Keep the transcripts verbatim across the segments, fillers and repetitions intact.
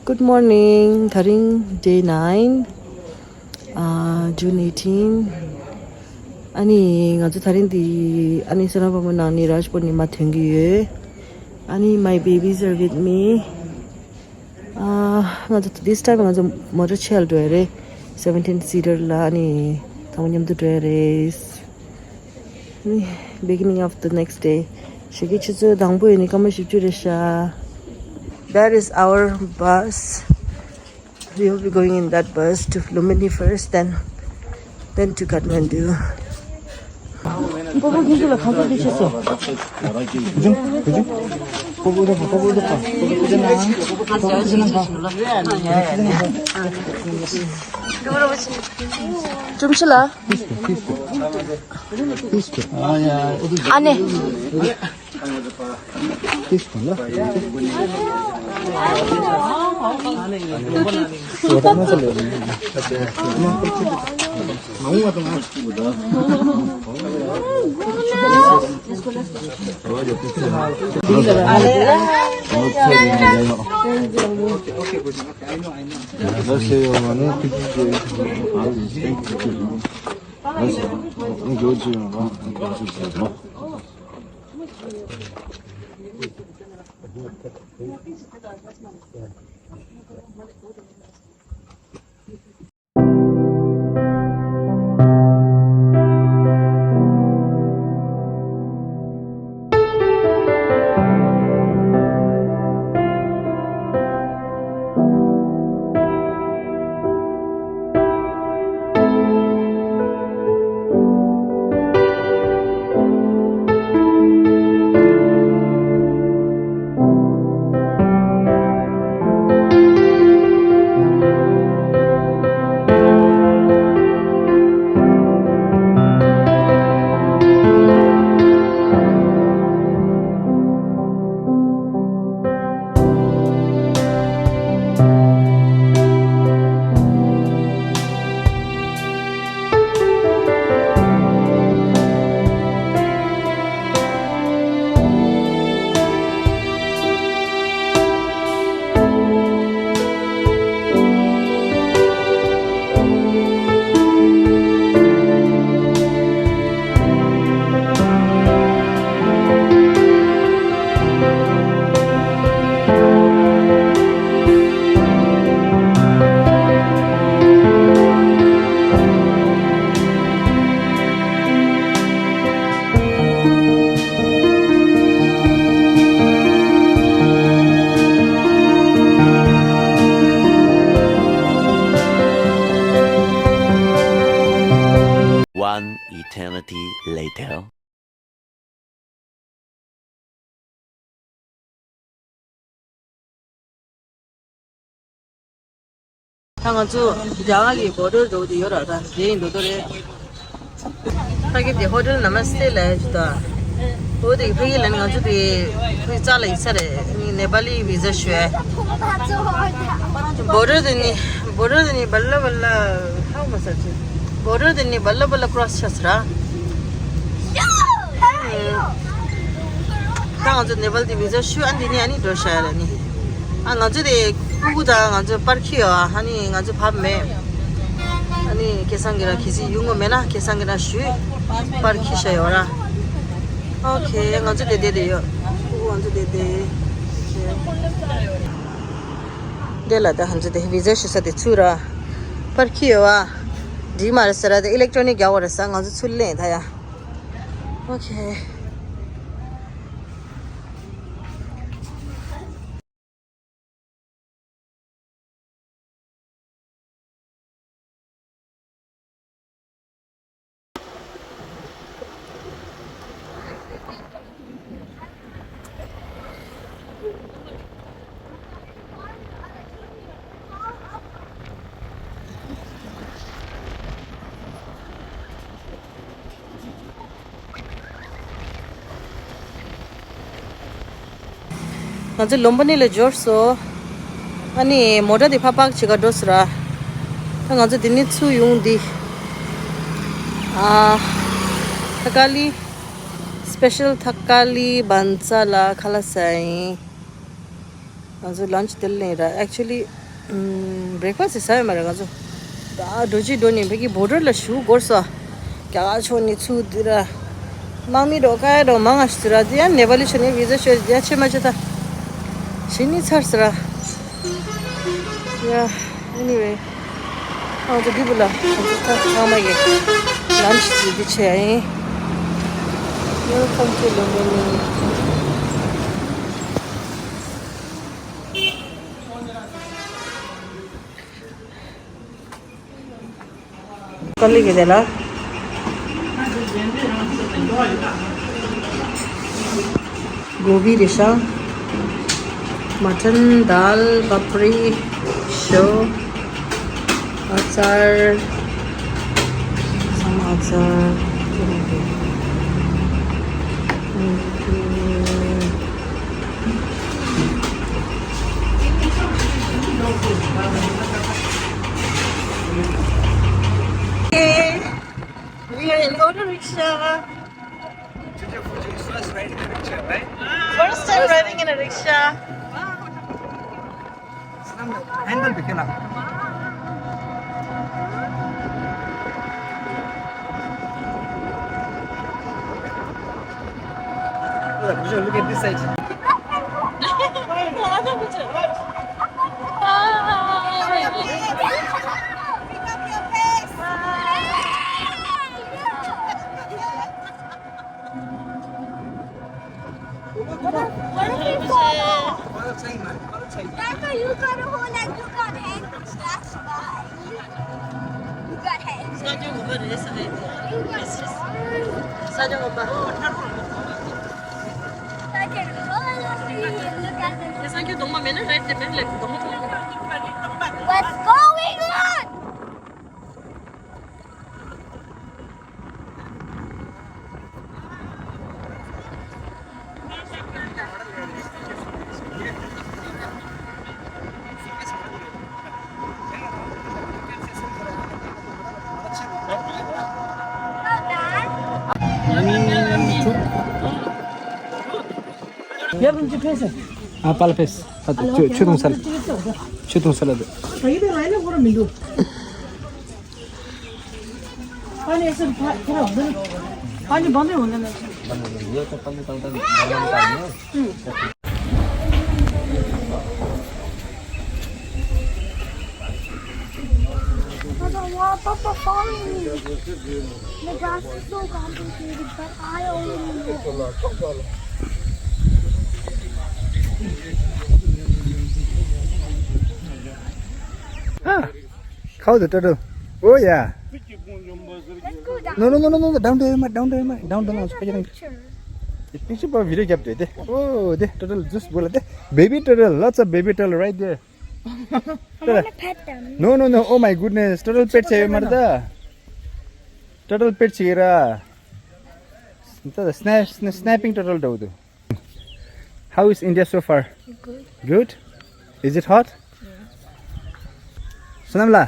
Good morning. ད་རིང་day nine, uh, June eighteen. ཨ་ནི་ང་ཚོ་ད་རིང་འདི་ཨ་ནི་སོ་ན་པ་མོ་ནང་ནི་རཱཇ་པུར་ནི་མ་ཐོན་གྱི་ཡོད། ཨ་ནི་my babies are with me. ཨ་ང་ཚོ་this time ང་ཚོ་མོ་ཊ་ཆེ་ལ་འགྲོ་ཡ་རེད། seventeen seater ལ། ཨ་ནི་ཚང་མ་མཉམ་དུ་འགྲོ་ཡ་རེད། Beginning of the next day. ཞོགས་ཀའི་ཆུ་ཚོད་དང་པོ་ཡིན་ནི་སྐར་མ་བཞི་བཅུ་རེད་ཤག That is our bus. We will be going in that bus to Lumbini first, then then to Kathmandu. ཅུམ་ཆི་ལ། ཨ་ནེ། One eternity later. ད་ང་ཚོ་རྒྱ་གར་གྱི་བོ་ཌར་འགྲོ་གི་ཡོད་ར། ད་དེ་ཡིན་འགྲོ་དོ་རེད། ཕ་གི་དེ་ཧོ་ཊེལ་ནམ་སྟེ་ལ་ཡོད་ད། འོ་དེ་ཕ་གི་ལན་ང་ཚོ་དེ་ཕ་གི་རྩ་ལ་ཡིག་ཚ་རེད། ནེ་པ་ལི་བི་ཟ་ཞུ་ཨེ། བོ་ཌར་དེ་ནི་བོ་ཌར་དེ་ནི་བ་ལ་བ་ལ་ཧའུ་མ་ས་ཅི། བོ་ཌར་དེ་ནི་བ་ལ་བ་ལ་ཀྲོ་སི་ཆགས་ར། ད་ང་ཚོ་ནེ་པལ་དེ་བི་ཟ་ཞུ་ཨ་འདི་ནི་ཨ་ནི་འགྲོ་ཤ་ཡ་ར་ནི། ཨ་ང་ཚོ་དེ་ཀུ་ཀུ་དང་ང་ཚོ་པར་ཁི་ཡོད་ཨ་ནི་ང་ཚོ་བབ་མེད། ཨ་ནི་ཁེ་སང་གི་ར་ཁེ་སི་ཡོང་གི་མེད་ན་ཁེ་སང་གི་ར་ཞུ་པར་ཁི་ཤ་ཡོད་ར། ཨོ་ཁེ་ང་ཚོ་དེ་དེ་དེ་ཡོད། ཀུ་ཀུ་ང་ཚོ་དེ་དེ། དེ་ལ་ད་ང་ཚོ་དེ་བི་ཟ་ཞུ་ས་དེ་ཚུར་ར། པར་ཁི་ཡོད་ཨ། འགྲིག་མ་རེད་ཟེར་ར་དེ་ཨི་ལེག་ཊོ་ནིག་རྒྱག་དགོས་རེད་ས། ང་ཚོ་ཚུར་ལེན་ད་ཡ། Okay. ང་ཚོ་ལུམ་བི་ནི་ལ་འབྱོར་སོང་། ཨ་ནི་མོ་ཊ་དེ་ཕར་པཱག་བྱེད་ག་འགྲོ་སོང་ར། ད་ང་ཚོ་དེ་ནས་ཚུར་ཡོང་དེ། ཨ། ཐ་ཀ་ལི། སི་པེ་ཤལ་ཐ་ཀ་ལི་བན་ཙ་ལ་ཁ་ལག་ཟ་ཡིན། ང་ཚོ་ལན་ཆི་དེ་ལ་ལེན་ར། ཨེག་ཅུ་ལི་བྷི་རེག་ཕ་སི་ཟ་ཡོད་མ་རེད། ང་ཚོ་ད་འགྲོ་ཅི་འགྲོ་ནས་ཕ་གི་བོར་ཌར་ལ་བཞུགས་དགོས་སོ། རྒྱ་གར་ཕྱོགས་ནས་ཚུར་འདི་ར། དམག་མི་འགྲོ་ཁ་ཡ་འགྲོ་མང་ང་ཞིག་ཟེར་ར། དེ་ཡང་ནེ་པ་ལི་ཆོས་ནས་བི་ཟ་ཤོད་རྒྱ་ཆེ་མ་ཆེ་ད། ཞི་ནི་ཚར་ཟེར་ར། ཡ། ཨེ་ནི་ཝེ། ཨང་ཚོ་འདི་བུ་ལ་ཁོང་ཚོ་ཚ་ཚང་མ་གི་ལམ་ཞིག་འདི་བྱས་ཡིན། Welcome to London. ཀ་ལི་གི་དེ་ལ། གོ་བི་རེ་ཤ། མ་ཊན། དཱལ། པ་པི་རི། ཞོ། ཨ་ཙར། ཚང་མ་ཨ་ཙར། Hey, we are in auto rickshaw. Today, Fuji is first riding a rickshaw, right? First time riding in a rickshaw. Handle भी खेला। Look at this side. What if we fall off? That's why you gotta hold and you gotta hang. That's why. You gotta hang. What's going on? ཡབ་རིན་ཆེན་ཕེབས་ཤག་ཨ་པཱ་ལགས་ཕེབས། ཨ་ཆུ་ཆུ་འཐུང་ས་ལ། ཆུ་འཐུང་ས་ལ་འདུག་ཨ་ནི་ཨེ་སེར་ཕ་ཁྱེད་རང་འོང་ན། ཨ་ནི་བང་མེད་འོང་ན་ན། I don't want Papa following me. The grass is so complicated, but I already know. Ah, how the turtle? Oh yeah. Let's go down. No, no, no, no, no, no, down there, down there, down there. Picture. Picture for video capture. Oh, the turtle just बोला दे. Baby turtle, lots of baby turtle right there. I wanna pet them. No, no, no. Oh my goodness. Turtle pet चाहिँ मर्दा. Turtle pet चाहिँ र. त स्न्या स्न्या- snapping turtle दाउ दु. How is India so far? Good. Good? Is it hot? Yeah. Sonam la.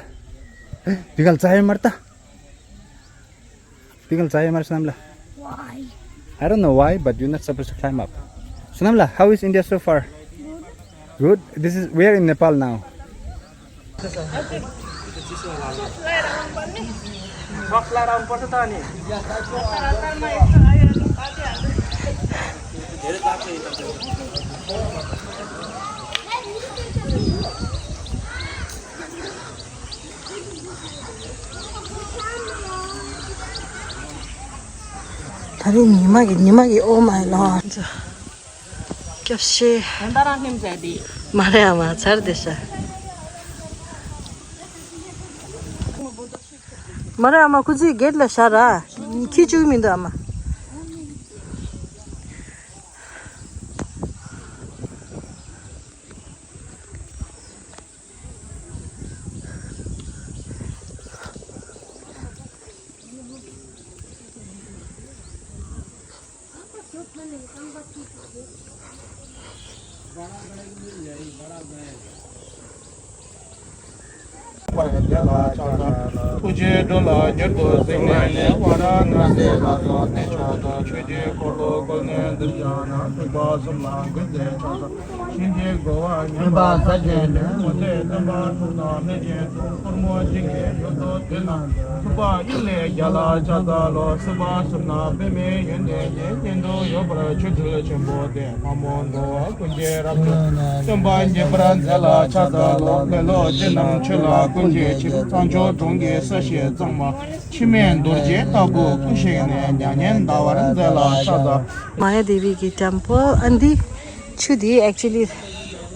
Bigal चाहिँ मर्दा. Bigal चाहिँ मर्दा Sonam la. Why? I don't know why, but you're not supposed to climb up. Sonam la, how is India so far? Good. This is, we are in Nepal now. ད་རེས་ཉི་མ་གི- ཉི་མ་གི- oh my lord. སྐྱབས་ཤེས། ད་རང་ལྷན་མཛད་དེ། མ་རེད་ཨ་མ། ཚར་དེ་ཤ། མ་རེད་ཨ་མ། ཁོ་ཚོས་གེད་ལ་བཞག་ར། ཁྱི་བཅུག་མི་འདུག་ཨ་མ། ཐུགས་རྗེས་འགྲོ་ལ་མྱུར་དུ་གཟིགས་ནས་ནི། ཝཱ་ར་ཎཱ་སི་ལ་སོགས་གནས་མཆོག་ཏུ། ཆོས་ཀྱི་ ལོ་བཀོད་ནས་འདིར་བཞག་ན། ཐེག་པ་གསུམ་ལ་འགོད་པའི་ཕྱག་རྩལ། གཤིན་རྗེའི་རྒོལ་བ་ངན་པ་ས་གཞན་ནས། མུ་སྟེགས་སྟོན་པ་དྲུག་དང་ལྷས་བྱིན་དྲུག་གུར་མོ་བྱིན་གྱིས་བསྐྱོད་དོ། དེ་རྣམས་ཐུབ་པ་དབྱིངས་ལས་རྒྱལ་ལ་ཕྱག་འཚལ་ལོ། སྲིད་པ་གསུམ་ན་པདྨའི་ཡོན་ཏན་གྱིས། གཉེན་དུ་ཡོད་པར་ཆོས་སྲིད་ཆེན་པོ་སྟེ། ལྷ་མོ་འགྲོ་བ་ཀུན་གྱི་རབ་ཏུ་སྟོན་པ་མཉེས་པར་མཛད་ལ་ཕྱག་འཚལ་ལོ། ལེ་ལོ་ཅན་རྣམས་ཆོས་ལ་ཀུན་གྱི་ཕྱིར། ཚངས་སྤྱོད་གྲོང་གི་ས་གཞི་གཙང་མ། འཆི་མེད་རྡོ་རྗེ་ལྟ་བུ་སྐུ་གཤེགས་ནས། མྱ་ངན་འདའ་བར་མཛད་ལ་ཕྱག་འཚལ། མ་ཡ་དེ་བི་གི་ཊེམ་པལ། ཨ་འདི་ཆུ་འདི་actually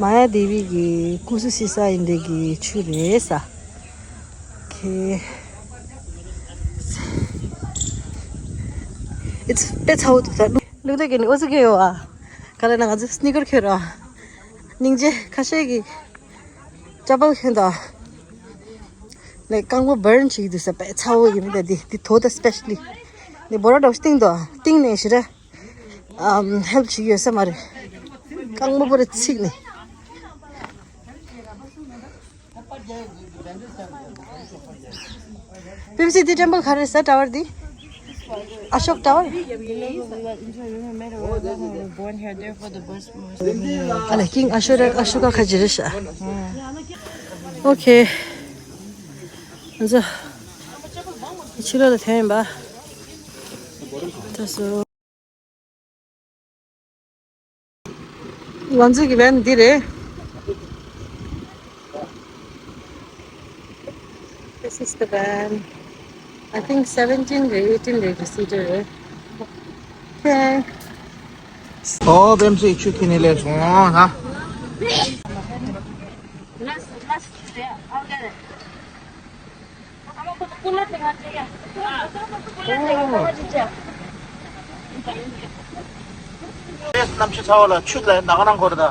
མ་ཡ་དེ་བི་གི་སྐུ་གཟུགས་བཤིག་ས་ཡིན་དེ་གི་ཆུ་རེད་ས། Okay. It's དཔེ་ཚ་བོ་འདུག་ད། ལུག་ད་གི་ནི་ཨོ་ཙི་གི་ཡོད་ཨ། ག་ལ་ན་ང་ཚོ་སི་ནི་ཀར་ཁྱོད་ར། སྙིང་རྗེ་ཁ་ཤས་ཀྱི་ཅ་པལ་ཁྱོད་ད། ལེ་རྐང་པ་བར་ན་བྱེད་ཀྱི་འདུག་ས། དཔེ་ཚ་བོ་གི་མི་ད་འདི་འདི་དོ་ད་སི་པེ་ཤ་ལི། ནི་བོ་ར་འདྲ་བོ་ཞིག་བཏིང་དོ། བཏིང་ནས་ཞེ་དྲག་ཨམ་ཧེལ་པ་བྱེད་ཀྱི་ཡོད་ས་མ་རེད། རྐང་པ་བོ་ར་ཚིག་ནི། པིབ་སི་འདི་ཊེམ་པལ་ག་རེ་ས་ཊ་ཝར་འདི། ཨ་ཤོག་ཊ་ཝར། ཨ་ལ་ཀིང་ཨ་ཤོ་ཀ་ཨ་ཤོ་ཀ་ཁ་ཅིག་རེད་ཤག་ཨོ་ཁེ། ང་ཚོ་ཕྱི་ལོགས་ལ་ཐོན་ཡིན་པ། ད་སོ། ང་ཚོ་གི་བེན་འདི་རེད། This is the van. I think seventeen རེད། eighteen རེད། seater རེད། Okay. ཨོ་བེམ་སི་ཆུ་ཁྱི་ནི་ལས་སོང་ཧ། གནམ་གཤིས་ཚ་བ་ལ་ཆུ་ལ་ནག་ནང་འཁོར་ད།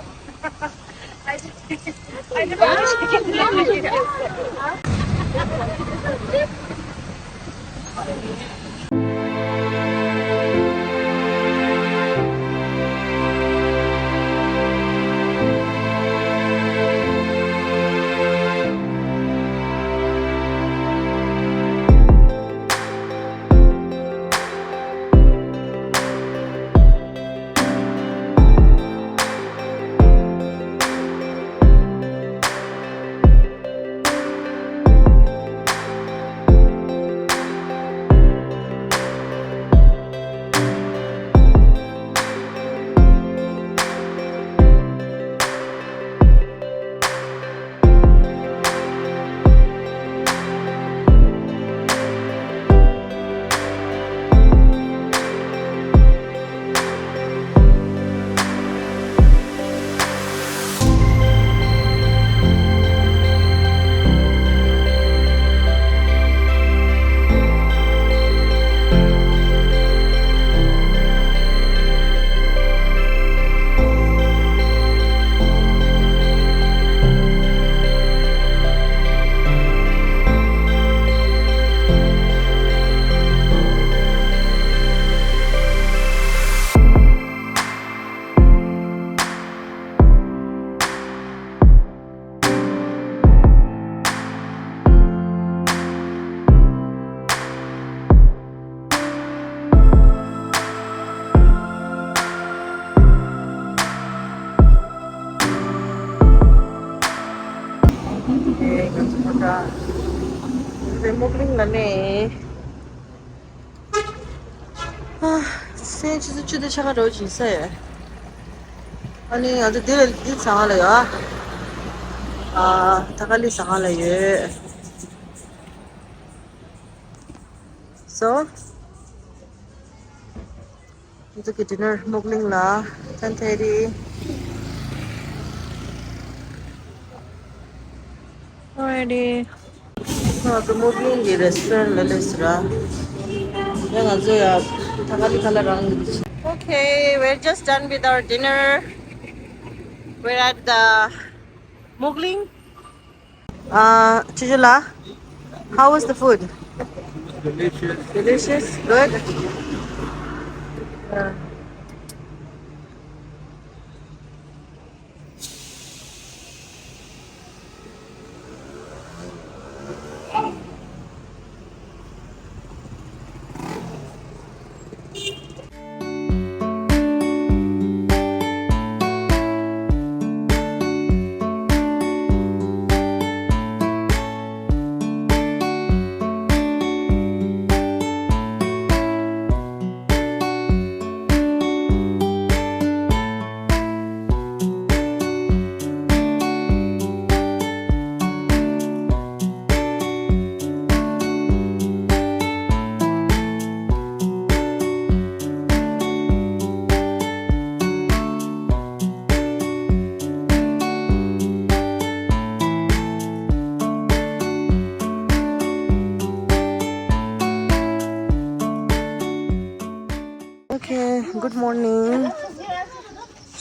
རེ་མོག་གླིང་ལ་ནས། ཨ། སེམས་ཆུ་ཚོད་བཅུ་དང་ཕྱེད་ཀ་འགྲོ་བཞིན་ས་ཡོད། ཨ་ནི་ང་ཚོ་འདི་ལ་འདི་ཟ་ཁང་ལ་ཡོད། ཨ། ཐ་ཀ་ལི་ཟ་ཁང་ལ་ཡོད། So། ང་ཚོ་གི་ཌི་ནར་མོག་གླིང་ལ་ten thirty། Alrighty. ང་ཚོ་མོག་གླིང་གི་རེ་སི་ཊོ་རན་ལ་སླེབས་སོང་ར། ཡང་ང་ཚོ་ཡ་ཐ་ཀ་ལི་ཁ་ལ་རང་གི། Okay, we're just done with our dinner. We're at the Mukling. Uh, Chujula, how was the food? Delicious. Delicious? Good? Uh,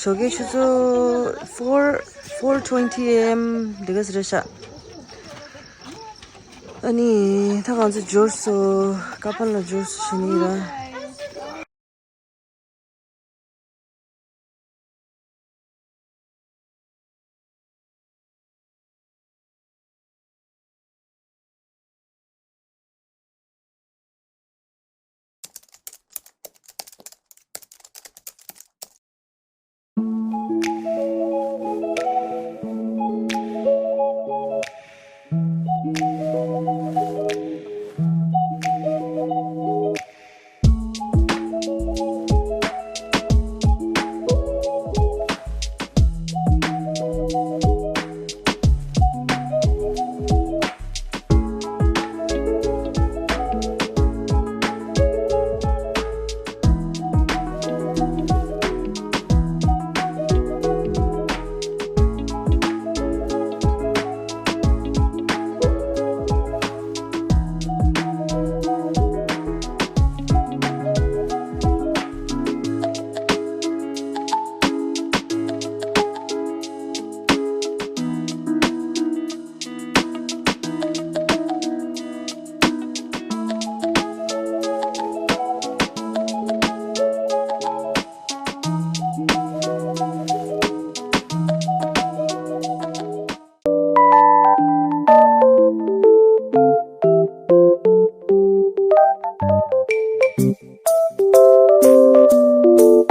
ཞོགས་ཀའི་ཆུ་ཚོད་four, four twenty a.m. འདི་ག་ཟེར་ཤག་ཨ་ནི་ད་ང་ཚོ་འབྱོར་སོང་། ཀ་པན་ལ་འབྱོར་སོང་ཞུ་ནི་ར།